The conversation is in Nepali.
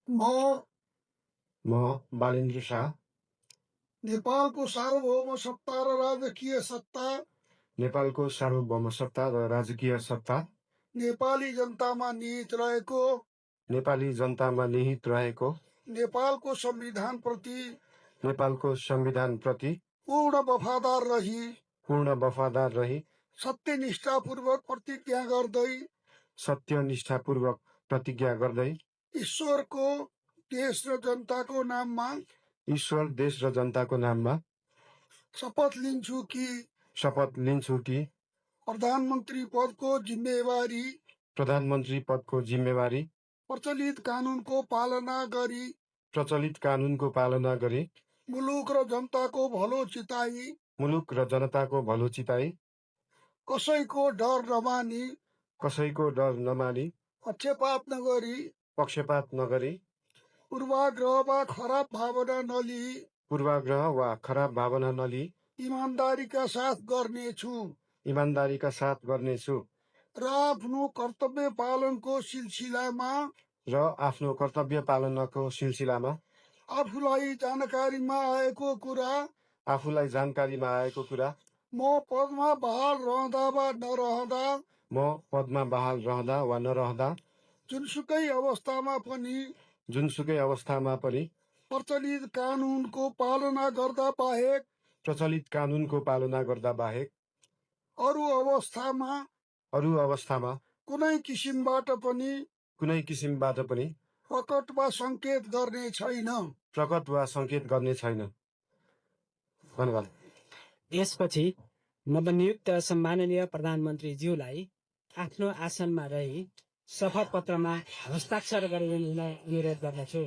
म म बालेन्द्र शाह नेपालको सार्वभौम सत्ता र राजकीय सत्ता नेपालको सार्वभौम सत्ता र राजकीय सत्ता नेपाली जनतामा निहित रहेको नेपाली जनतामा निहित रहेको नेपालको संविधानप्रति नेपालको संविधानप्रति पूर्ण वफादार रही सत्यनिष्ठापूर्वक प्रतिज्ञा गर्दै सत्यनिष्ठापूर्वक प्रतिज्ञा गर्दै ईश्वरको देश र जनताको नाममा ईश्वर देश र जनताको नाममा शपथ लिन्छु कि प्रधानमन्त्री पदको जिम्मेवारी प्रचलित कानुनको पालना गरी मुलुक र जनताको भलो चिताई कसैको डर नमानी पक्षपात नगरी पूर्वाग्रह वा खराब भावना नलिई इमानदारीका साथ गर्नेछु र आफ्नो कर्तव्य पालनको सिलसिलामा आफूलाई जानकारीमा आएको कुरा म पदमा बहाल रहँदा वा नरहँदा जुनसुकै अवस्थामा पनि प्रचलित कानुनको पालना गर्दा बाहेक अरू अवस्थामा कुनै किसिमबाट पनि प्रकट वा संकेत गर्ने छैन। धन्यवाद। यसपछि नवनियुक्त सम्माननीय प्रधानमन्त्रीज्यूलाई आफ्नो आसनमा रही शपथ पत्रमा हस्ताक्षर गरिदिन अनुरोध गर्दछु।